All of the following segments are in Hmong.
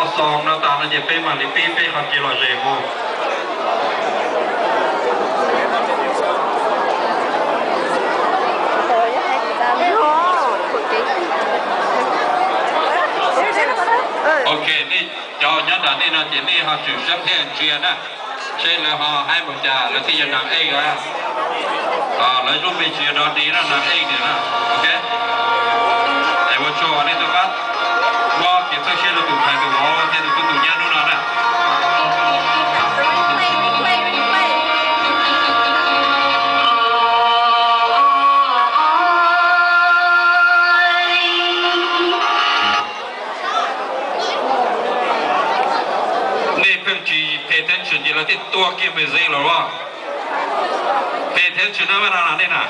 Xoo no tas no ces peb mam li pib peb qhov kev lom zem mus. Ok, nej cov nyob nram nej no ces nej ho tsom siab thiab ntsia na, seb lawv ho haib mus cas, lawv thiaj yog nas ej. Lawv lub npe tsis yog Dog Dig no, nas ej no. Ok, es ua tsaug nej tau pab muab kev txawj siab rau tus ntxhais tus vauv thiab tus tub tus nyab hnub no na. Nej pheej tsis pay attention ces lawv thiaj tua kiag machine los as. Pay attention na, nej na.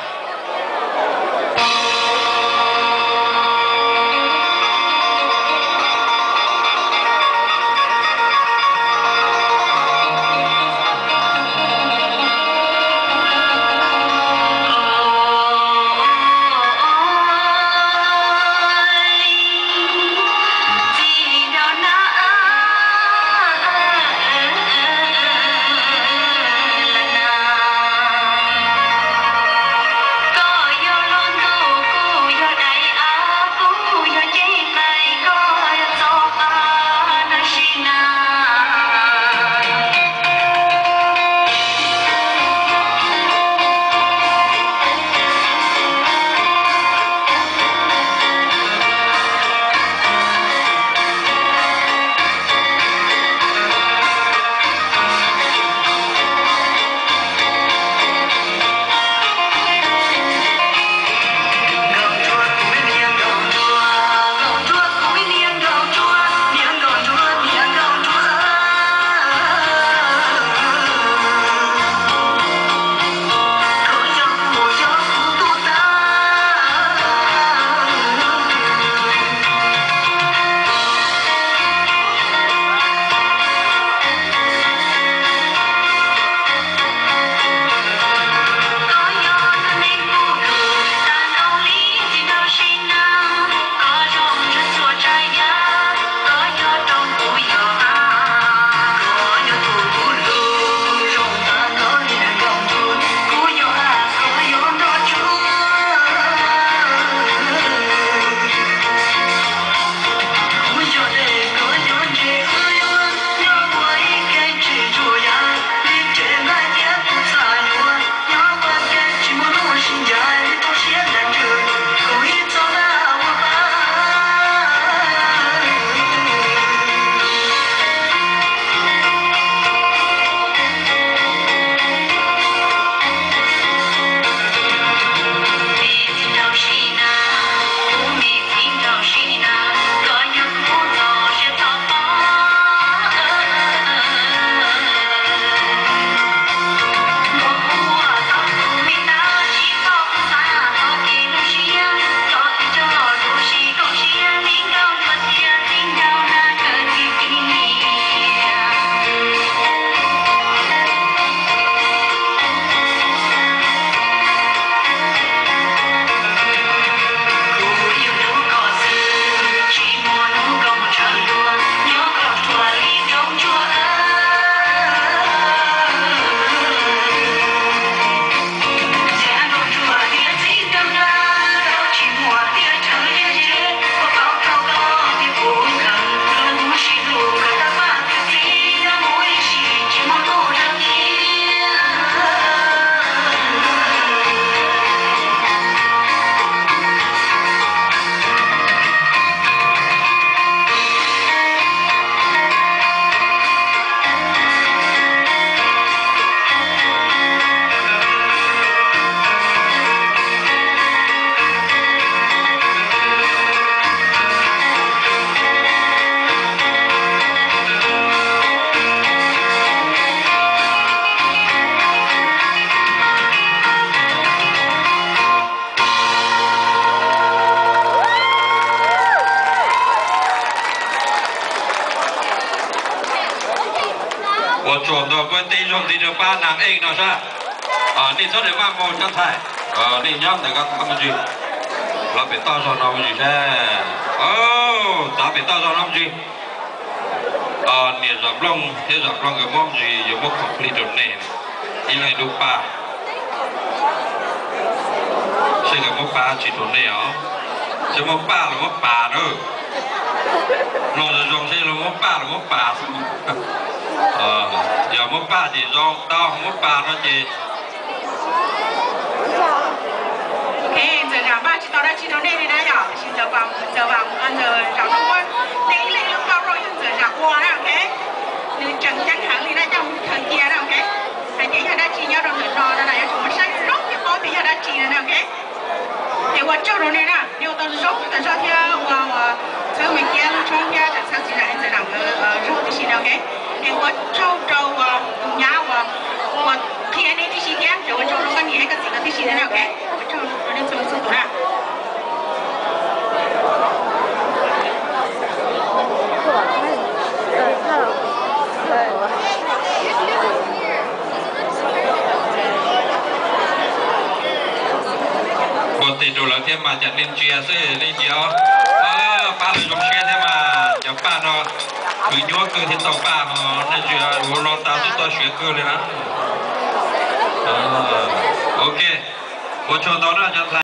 Ua tsaug ntau, kuv teb zoo ntxiv rau pab nas ej no sab. Nej txhob maj mus cov ntxhais, nej nyob ntawm ko mus ntsis, los pem toj zog no mus ntsis sab. Txav pem toj zog no mus ntsis. Niam zam nplooj thiab zam nplooj nkawd muab ntsis yuav muab complete rau nej, ib leeg ib lub paj. Seb nkawd muab paj tsis rau nej os. Seb muab paj los muab pas na. Mloog zoo zoo seb los muab paj los muab pas. Yog muab paj ces zoo tau, muab pas no ces Ok, ntxawm zam npaj tsis tau dab tsi rau nej li na yom, tiam sis ntxawm vam, ntxawm vam, ntxawm zam nplooj muab nej ib leeg ib lub paj rau yog ntxawm zam ua na, ok. Nws tseem ceeb heev li na, coj mus khaws cia na, ok. Hais tias yog dab tsi nyob rau ntawm no no na, yuav tsum muaj saib zoo thiaj paub tias yog dab tsi no na, ok. Ces ua tsaug rau nej na, nej ua tau zoo tas zog thiab ua, ua txhawb me kiab lub tshoob thiab txhawb txiv zam ntxawm zam nkawd zoo tib si na, ok. Es ua tsaug rau tus nyab uas, uas qhia nej tib si thiab, ces ua tsaug rau koj niam thiab koj txiv nkawd tib si thiab na, ok. Ua tsaug rau nej txhua leej txhua tus na. Ua tes rau lawv thiab mas cas nej ntsia xwb, nej ntsia os. Pab lawv zoo siab thiab mas, cov paj no khwv nyuaj kawg thiaj tau paj ho, nej ntsia ua no tas xwb tau siav kawg li na. Ok, ua tsaug ntau na cov ntxhais.